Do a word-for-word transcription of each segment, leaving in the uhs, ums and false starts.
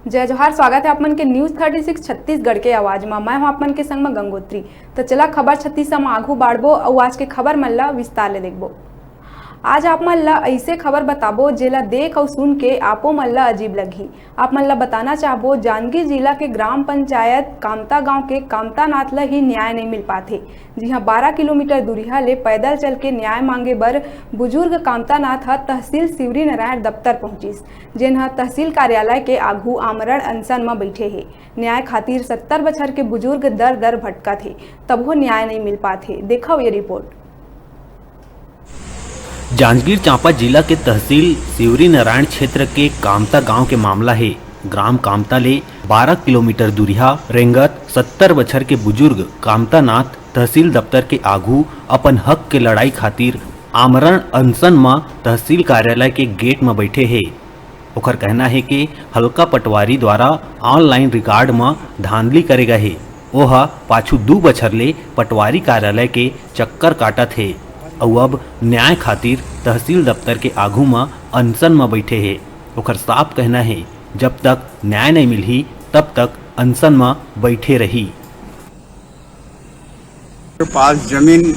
जय जोहार, स्वागत है आप मन के News Thirty Six छत्तीसगढ़ के आवाज म। मैं हूं आप मन के संग म गंगोत्री। त चला खबर छत्तीस म आगू बाढ़बो अउ आज के खबर मन ला विस्तार ले देखबो। आज आप मन ला अइसे खबर बताबो जेला देख अउ सुन के आपो मन ला अजीब लगही। आप मन ला बताना चाहबो, जांजगीर जिला के ग्राम पंचायत कामता गांव के कामतानाथ ला ही न्याय नइ मिल पाथे। जिहां बारह किलोमीटर दूरिहा ले पैदल चल के न्याय मांगे बर बुजुर्ग कामतानाथ ह तहसील शिवरी नारायण दफ्तर पहुंचिस, जेन ह तहसील कार्यालय के आघू आमरण अनशन म बइठे हे। न्याय खातिर सत्तर बछर के बुजुर्ग दर दर भटकत हे, तभो न्याय नइ मिल पात हे। देखव ये रिपोर्ट। जांजगीर चांपा जिला के तहसील शिवरी नारायण क्षेत्र के कामता गांव के मामला हे। ग्राम कामता ले बारह किलोमीटर दूरिहा रेंगत सत्तर बछर के बुजुर्ग कामतानाथ तहसील दफ्तर के आघू अपन हक के लड़ाई खातिर आमरण अनशन म तहसील कार्यालय के गेट म बइठे हे। ओखर कहना हे कि हल्का पटवारी द्वारा online record म धांधली करे गे हे। ओह पाछू दू बछर ले पटवारी कार्यालय के चक्कर काटत हे अउ अब न्याय खातिर तहसील दफ्तर के आघू म अनशन म बइठे हे। ओखर साफ कहना हे, जब तक न्याय नइ मिलही, तब तक अनशन म बइठे रही। के पास जमीन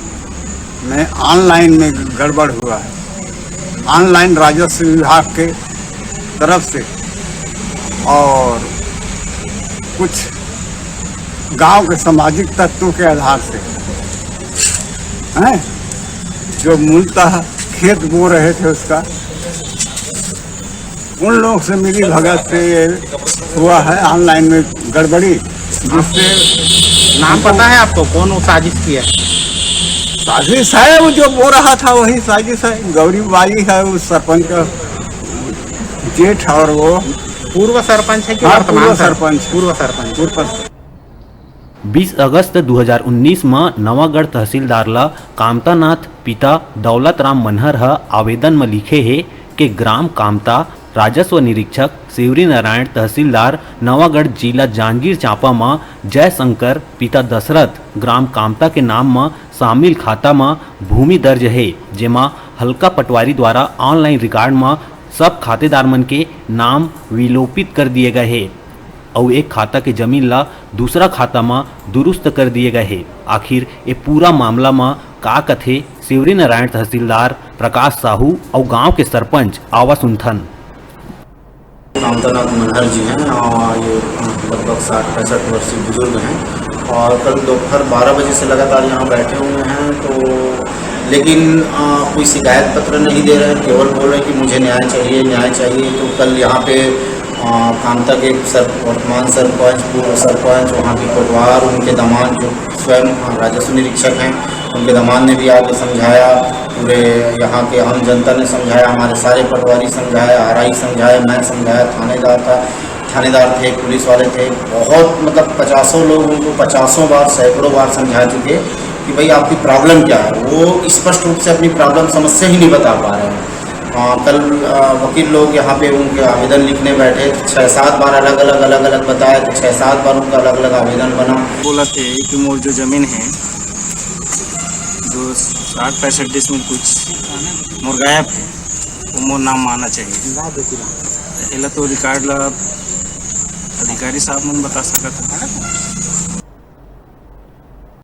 में online में गड़बड़ हुआ है, online राजस्व विभाग के तरफ से, और कुछ गांव के सामाजिक तत्वों के आधार से हैं, जो मूलतः खेत बो रहे थे उसका, उन लोगों से मिली भगत से ये हुआ है online में गड़बड़ी, जिससे नाम पता है आपको, कौन वो साजिश किया? साजिश है, वो जो बो रहा था वही साजिश है। गौरी बाई है उस सरपंच का जेठ, और वो पूर्व सरपंच है कि हाँ, वर्तमान पूर्व सर-, सरपंच। पूर्व सरपंच। पूर्व बीस अगस्त दू हजार उन्नीस म नवागढ़ तहसीलदार ल कामतानाथ पिता दौलत राम मनहर ह आवेदन म लिखे हे के ग्राम कामता राजस्व निरीक्षक शिवरी नारायण तहसीलदार नवागढ़ जिला जांजगीर चांपा म जयशंकर पिता दशरथ ग्राम कामता के नाम म शामिल खाता म भूमि दर्ज हे, जेमा हल्का पटवारी द्वारा online record म सब खातेदार मन के नाम विलोपित कर दिए गए हे। अउ एक खाता के जमीन ला दूसरा खाता म दुरुस्त कर दिए गए हे। आखिर ए पूरा मामला म का कथे शिवरी नारायण तहसीलदार प्रकाश साहू अउ गांव के सरपंच? आवा सुनथन। कामतानाथ मनहर जी हैं और ये लगभग साठ पैंसठ वर्षीय बुजुर्ग हैं और कल दोपहर बारह बजे से लगातार यहाँ बैठे हुए हैं, तो लेकिन अ, कोई शिकायत पत्र नहीं दे रहे, केवल बोल रहे हैं कि मुझे न्याय चाहिए, न्याय चाहिए। तो कल यहाँ पे अ, कामता के सर-, वर्तमान सरपंच, पूर्व सरपंच, वहाँ के कोटवार, उनके दामाद जो स्वयं, अ, राजस्व निरीक्षक हैं, उनके दामाद ने भी आके समझाया, पूरे यहाँ के आम जनता ने समझाया, हमारे सारे पटवारी समझाए, आरआई समझाए, मैं समझाया, थानेदार था, थानेदार थे, पुलिस वाले थे, बहुत, मतलब, पचासों लोग उनको पचासों बार, सैकड़ों बार समझा चुके कि भाई, आपकी problem क्या है। वो स्पष्ट रूप से अपनी problem, समस्या ही नहीं बता पा रहे हैं। अ, कल, अ, वकील लोग यहाँ पे उनके आवेदन लिखने बैठे, छः सात बार अलग-अलग, अलग-अलग बताए, तो छः सात बार उनका अलग-अलग आवेदन बना। बोला थे कि मोर जो जमीन है, जो साठ पैंसठ डिसमिल कुछ मोर गायब है, वो मोर नाम म आना चाहिए। एला तो record ला अधिकारी साहब मन बता सकत हैं।